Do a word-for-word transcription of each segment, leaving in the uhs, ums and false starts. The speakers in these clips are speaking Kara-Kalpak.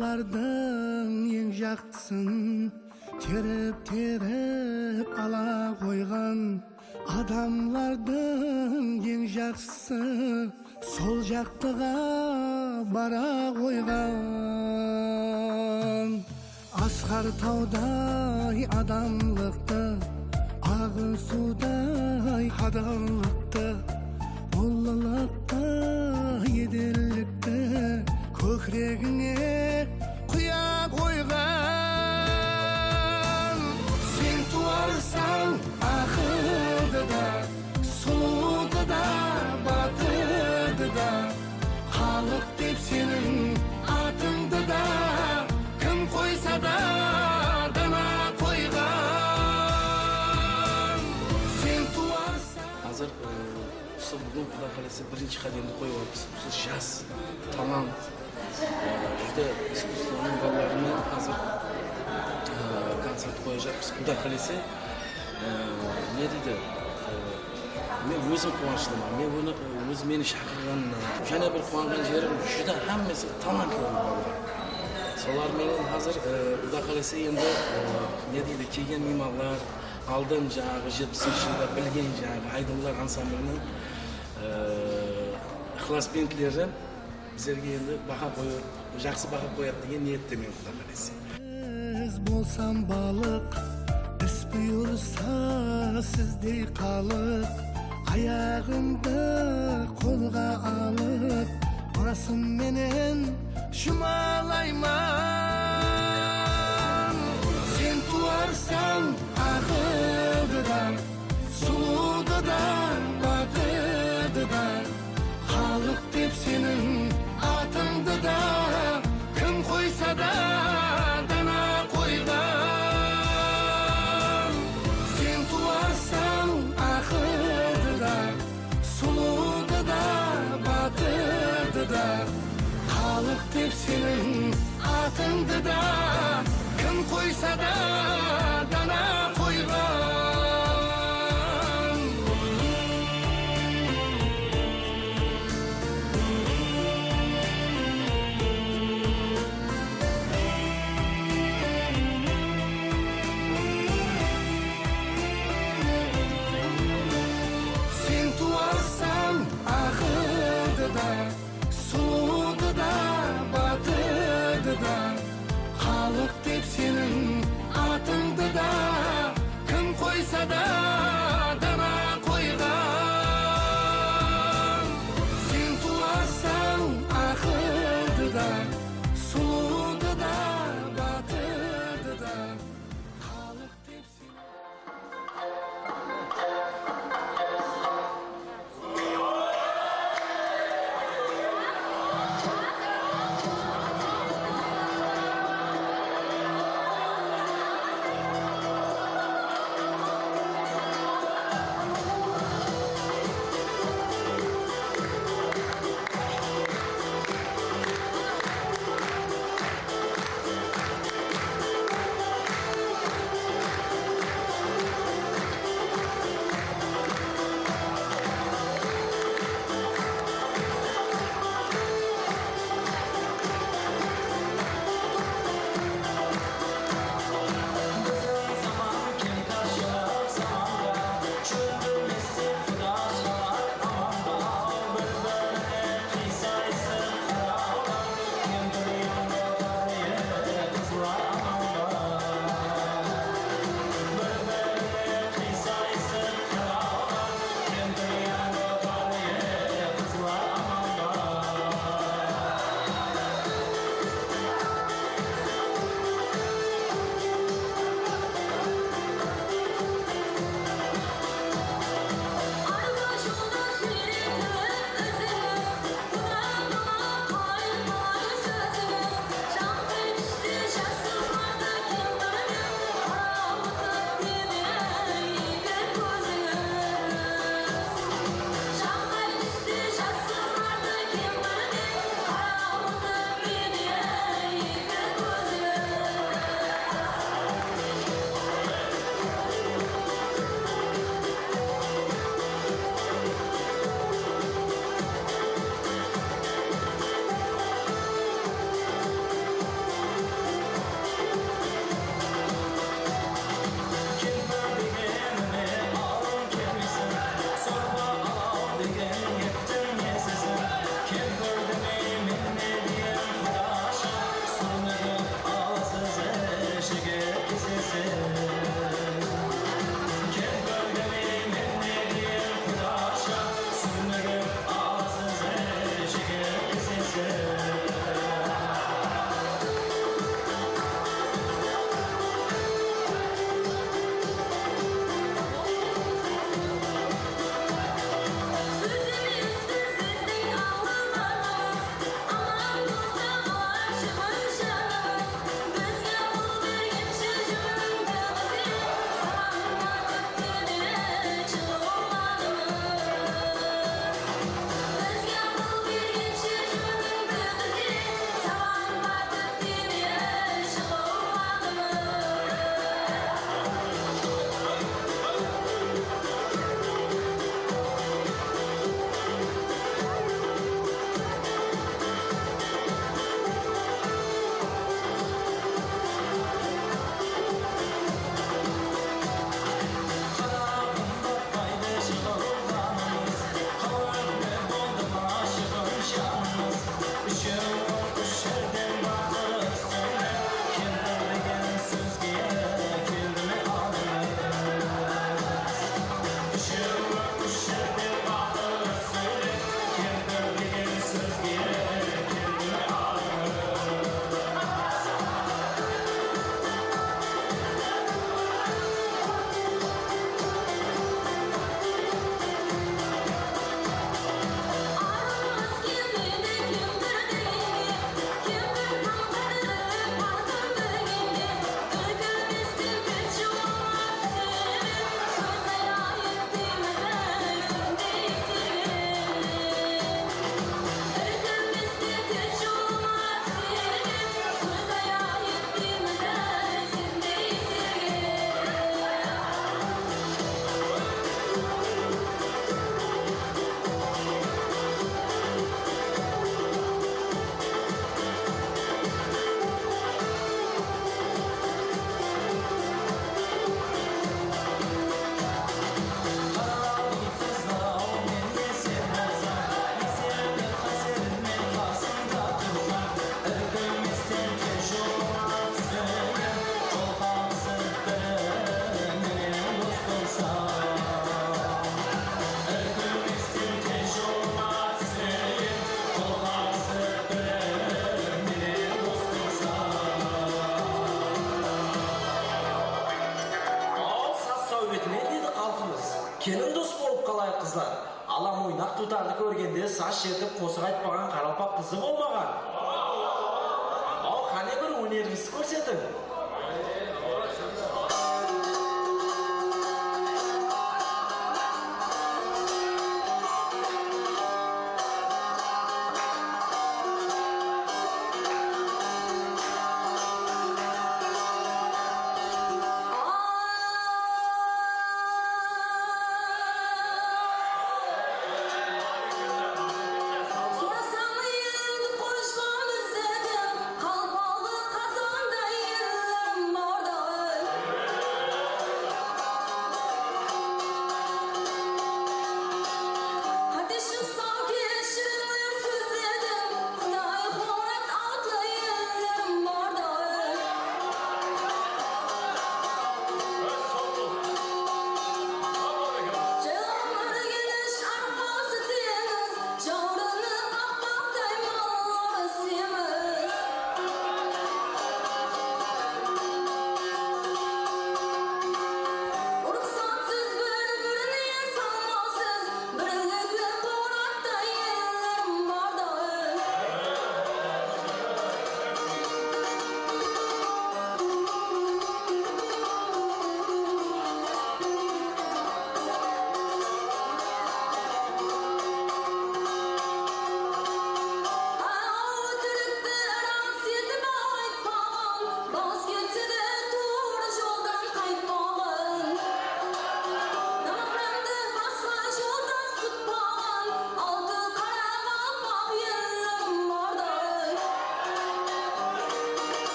Adamlardıń eń jaqsısın terip-terip ala qoyǵan. Adamlardıń eń jaqsısı sol jaqtıǵa bara qoyǵan. Asqar tawday adamlıqtı, aǵıw suwday hadallıqtı, ullılıqtı, edellikti kókiregińe quya qoyǵan. Sen tuwarsań aqıldı da, sulıwdı da, batırdı da, xalıq dep seniń atıńdı da kim qoysa da dana qoyǵan. Sen tuwarsań. Házir, e, usı búgin, Quda qálese, birinshi qádemdi qoyıp atırmız. Usı jas, talant, e, júdá iskusstvonıń balalarına házir, e, koncert qoyajaqpız. Quda qálese, e, ne deydi, e, men ózim quwanıshlıman. Men onı, ózi meni shaqırǵanına jáne bir quwanǵan jerim, júdá hámmesi talantlı balalar. Solar menen házir, e, Quda qálese endi, e, ne deydi, kelgen miymanlar, aldın jańaǵı jetpisinshi jılda bilgen jańaǵı aydınlar ansambliniń, e, ıqlasbentleri bizlerge endi baha qoyıp, jaqsı baha qoyadı degen niyettemen, Quda qálese. Biz bolsam balıq, is buyırsa sizdey xalıq, ayaǵımdı qolǵa alıp, basım menen jumalayman. Sen tuwarsań aqıldı da, sulıwdı da, batırdı da, xalıq dep seniń atıńdı da kim qoysa da dana qoyǵan. Sen tuwarsań aqıldı da, sulıwdı da, batırdı da, xalıq dep seniń atıńdı da kim qoysa da dana qoyǵan. Sen tuwarsań aqıldı da, sulıwdı da, batırdı da, xalıq dep seniń Qızlardı kórgende saz shertip qosıq aytpaǵan qaraqalpaq qızı bolmaǵan. Al, qáne bir ónerińizdi kórsetiń.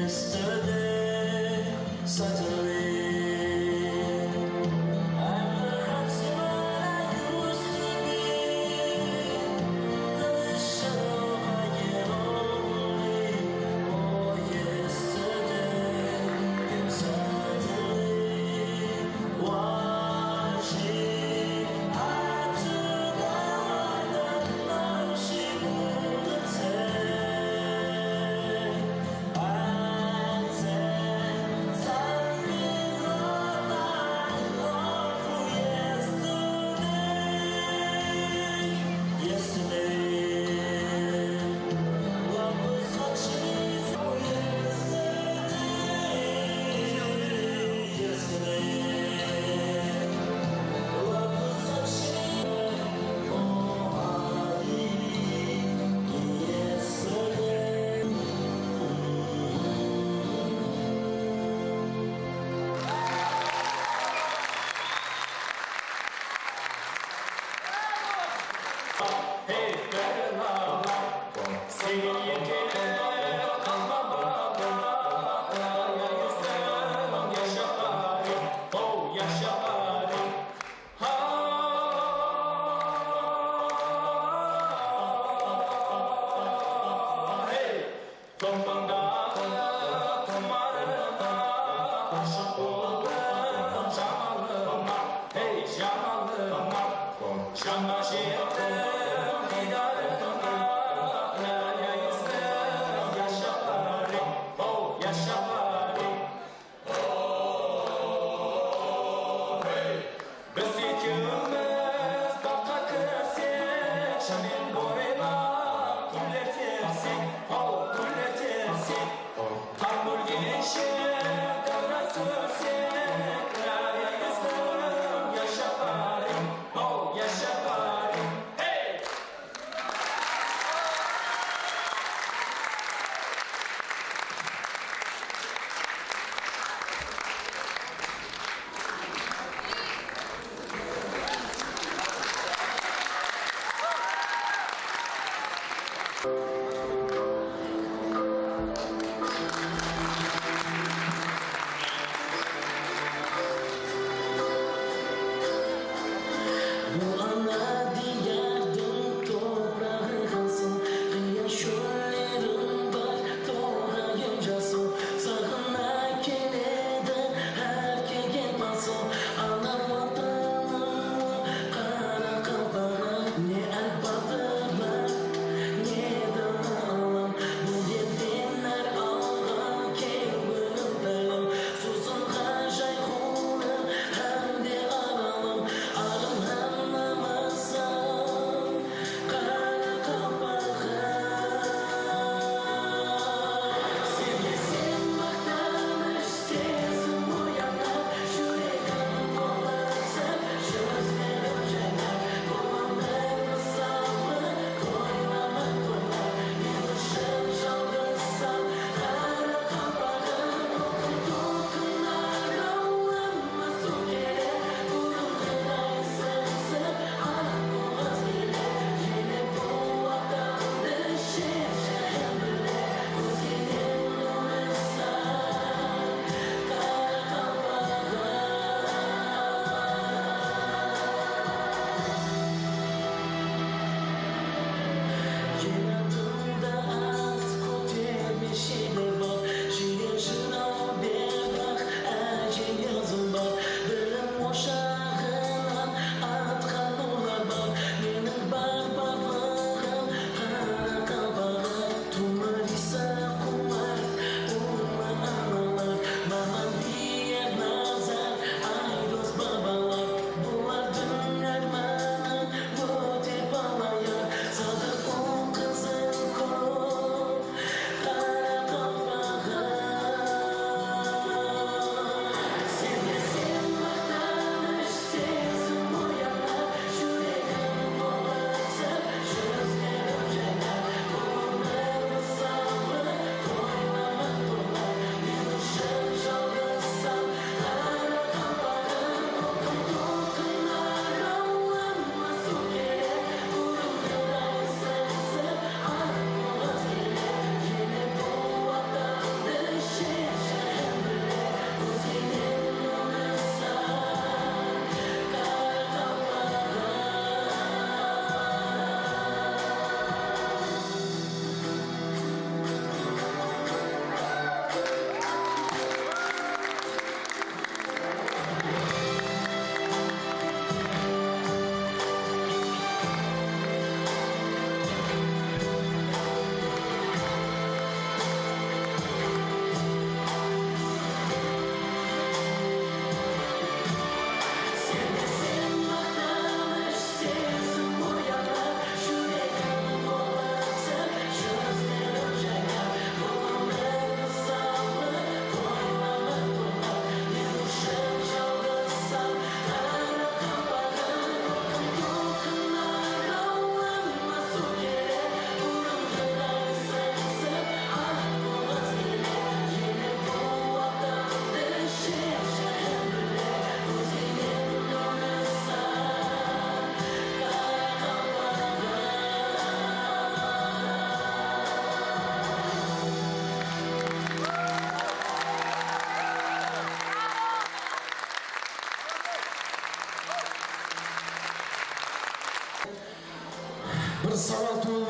Yesterday, suddenly, I'm the handsome man I used to be. The shadow I get lonely. Oh, yesterday came suddenly. Why she had to go, I don't know, she wouldn't say. Topańdaǵı tumarıma ashıq boldım, jamalıma, hey, jamalıma. Jańa jettim diydarıńa, yayıstım, yasha barıń, ho, yasha barıń. Biz ekewimiz baǵqa kirsek, jánen boylap gúller tersek, ho, gúller tersek. Tań ólgenshe dáwra súrsek, yayıstım, yasha barıń, ho, yasha barıń. Hey! Bul ana diyardıń topraǵı hasıl, qıya shóllerim bar, torayım jasıl. Saǵına keledi hár kelgen pasıl, ana Watanımnıń qaraqalpaǵı. Ne át batırlar, ne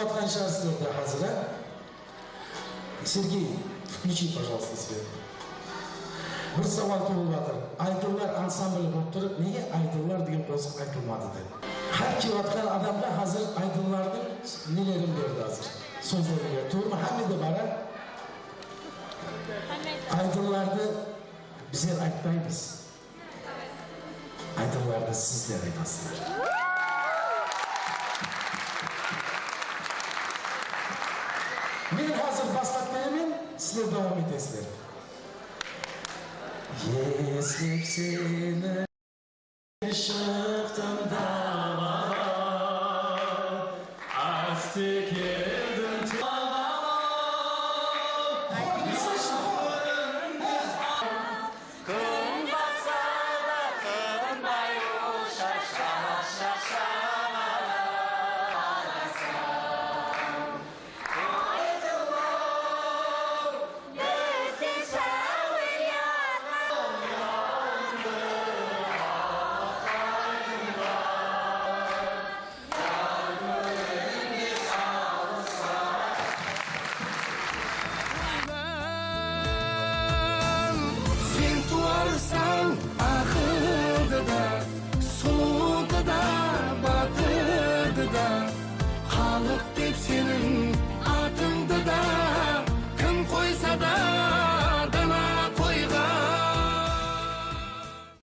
Atqan shıǵarsızlar da házir, á? Сергей, включи, пожалуйста, свет. Bir sawal tuwılıp atır. Aydınlar ansambli bolıp turıp, nege Aydınlar degen qosıq aytılmadı dep. Hár kiyip atqan adamǵa házir Aydınlardıń nelerin berdi házir. Sózlerin berdi. Tuwrı ma? Hámmede bar, á? Aydınlardı bizler aytpaymız. Aydınlardı sizler aytasızlar. Men házir baslap beremen, sizler dawam etesizler. Eslep seni shıqtım dabaǵa, áste